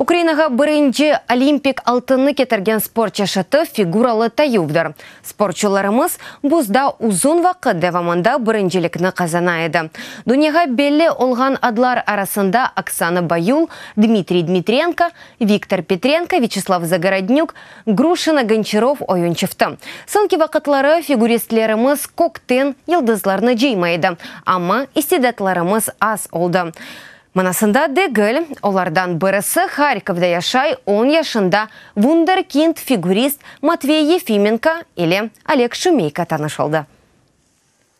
Ukrainağa birinci olimpik altınnı ketirgen sport çeşiti figuralı tayuvdır. Sportçularımız buzda uzun vaqıt devamında birincilikni qazana edi. Dünyağa belli olğan adlar arasında Oksana Bayul, Dmitriy Dmitrenko, Viktor Petrenko, Vyaçeslav Zagorodnük, Gruşina-Gonçarov oyun çifti. Soñki vaqıtları figuristlerimiz kökten yıldızlarnı cıymay edi, amma istidatlarımız az oldı manasında degil. Olardan birisi Harkovda yaşay, on yaşında vunderkind figurist Matvey Yefimenko ile Oleg Şumeyko tanış oldı.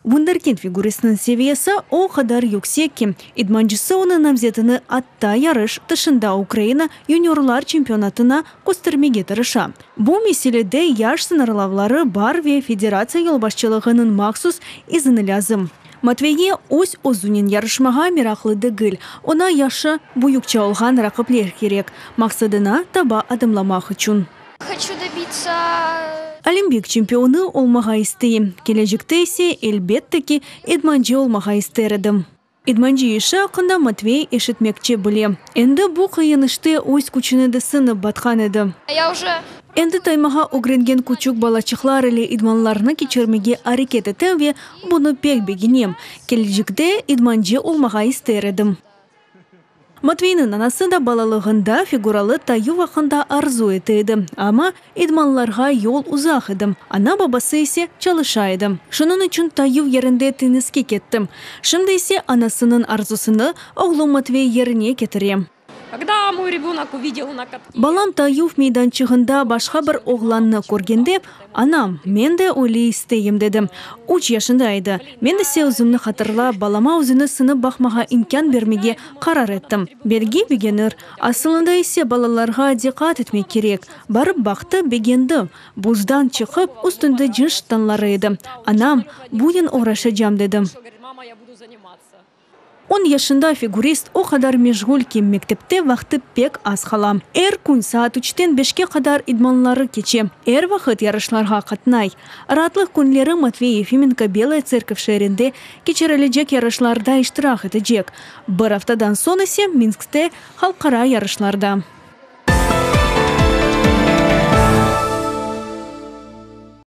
Vunderkind figuristniñ seviyesi o qadar yüksek ki, idmancısı onıñ namzetini atta yarış tışında Ukraina yuniorlar çempionatına köstermege tırışa. Bu meselede yaş sıñırlavları bar ve federatsiya yolbaşçılığınıñ mahsus izini lâzim. Matveyge öz-özünen yarışmağa meraqlı degil, oña yaşı büyükçe olğan raqipler kerek, maqsadına taba adımlamaq içün. Hoçu dobitsa. Olimpik çempionı olmağa isteyim, kelecekte ise, elbette ki, idmancı olmağa ister edim. İdmancı işi aqqında Matvey eşitmekçe bile. Endi bu qıyın işte öz küçüni de sınıp batqan edi. Ya uje. Endi taymağa ögrengen küçük balaçıqlar ile idmanlarnı keçirmege areket etem ve bunı pek begenem. Kelecekte idmancı olmağa ister edim. Matveyniñ anası da balalığında figuralı tayuv aqqında arzu ete edi, amma idmanlarğa yol uzaq edi, ana-babası ise çalışa edi. Şunıñ içün tayuv yerinde tenniske ketti. Şimdi ise anasınıñ arzusını oğlu Matvey yerine ketire. Balam tayuv meydançığında başqa bir oğlannı körgende, Anam, men de öyle isteyim, dedi. Üç yaşında edi. Men ise özümni hatırlap, balama özüni sınıp baqmağa imkân bermege qarar ettim. Belki begenir. Asılında ise balalarğa diqqat etmek kerek. Barıp baqtı, begendi. Buzdan çıqıp, üstünde cins ştanları edi. Anam, bunen oğraşacam, dedi. On yaşında figurist o qadar meşğul ki, mektepte vaqtı pek az qala. Er kün saat üçten beşke qadar idmanları keçe, er vaqıt yarışlarğa qatnay. Raatlıq künleri Matvey Yefimenko Belaya Tserkov şeerinde keçirilecek yarışlarda iştirak etecek, bir aftadan soñ ise Minskte halqara yarışlarda.